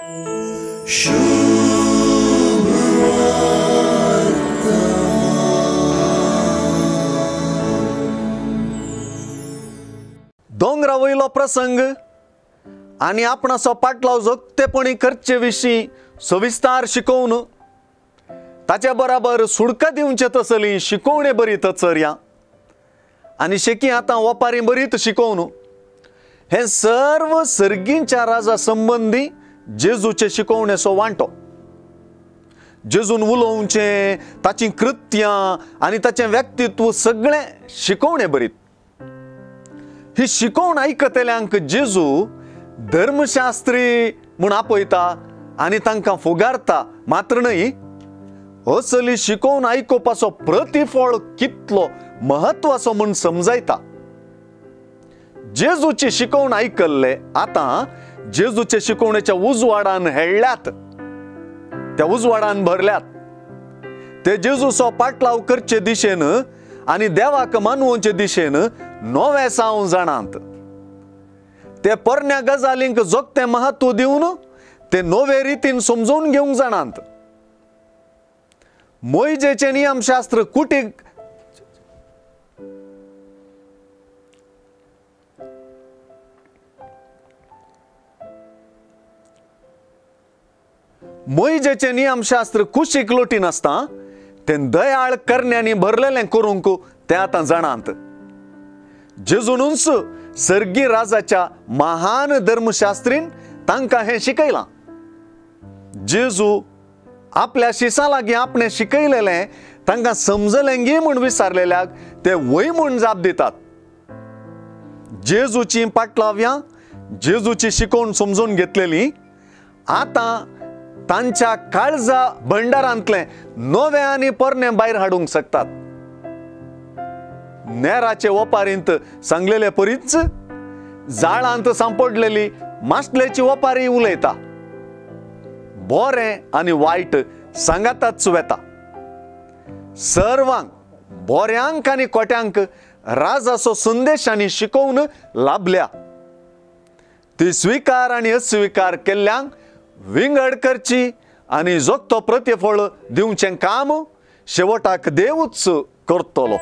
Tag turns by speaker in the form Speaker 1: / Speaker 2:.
Speaker 1: दोंगरा वयलो प्रसंग आनी आपणाचो पाटलाव जोगतेपणी करचे विशीं सविस्तार शिकोवन ताचे बराबर सुडका दिवचे तसली शिकोवणे बरी तचर्या आनी शेकी आतां वपारी बरीत शिकोवन हे सर्व सर्गींच्या राजा संबंदी जेजूचे शिकोवणेचो वांटो। जेजून उलोवचें, ताचीं कृत्यां आनी ताचें व्यक्तित्व सगळें शिकोवणे बरीत। ही शिकोवण आयकतल्यांक जेजू धर्मशास्त्री म्हूण आपयता आनी तांकां फुगारता मात्र न्हय, असली शिकोवन आयकुपाचो प्रतिफळ कितलो महत्वाचो म्हूण समजायता। जेजूची शिकोवण आयकल्ले आतां जेजूचे शिकोवणेच्या उजवाडान हेळ्ळ्यात, त्या उजवाडान भरल्यात। ते जेजूचो पाटलाव करचे दिशेन आनी देवाक मानवचे दिशेन नवे सावन जाणात। ते पोरण्या गजालींक जोगतें महत्व दिवन ते नवे रितीन समजून घेवंक जाणात। मोयजेचें नियमशास्त्र कुटीक मोयजेचें नियमशास्त्र कुशीक लोटी नासता तें दयाळ करण्यांनी भरलेलें करूंक ते आतां जाणात। जेजूनच सर्गी राजाच्या महान धर्मशास्त्रीन तांकां हें शिकयलां। जेजू आपल्या शिसां लागीं आपणें शिकयलेलें तांकां समजलें गी म्हूण विचारलेल्याक ते वय म्हूण जाप दितात। जेजूची पाटलाव्यां जेजूची शिकोवण समजून घेतलेली आतां तांच्या काळजा भंडारांतलें नवें आनी पोरणें भायर हाडूंक शकतात। नेराचे वपारींत सांगलेले परीच जाळांत सांपडलेली मासलेची वपारी उलयता, बरें आनी वायट सांगाताच वेता। सर्वांक बोऱ्यांक आनी कोट्यांक राजाचो संदेश आनी शिकोवन लाभल्या। ती स्विकार आनी अस्विकार केल्ल्यांक विंगड करची आनी जोगतो प्रतिफळ दिवचें काम शेवटाक देवूच करतलो।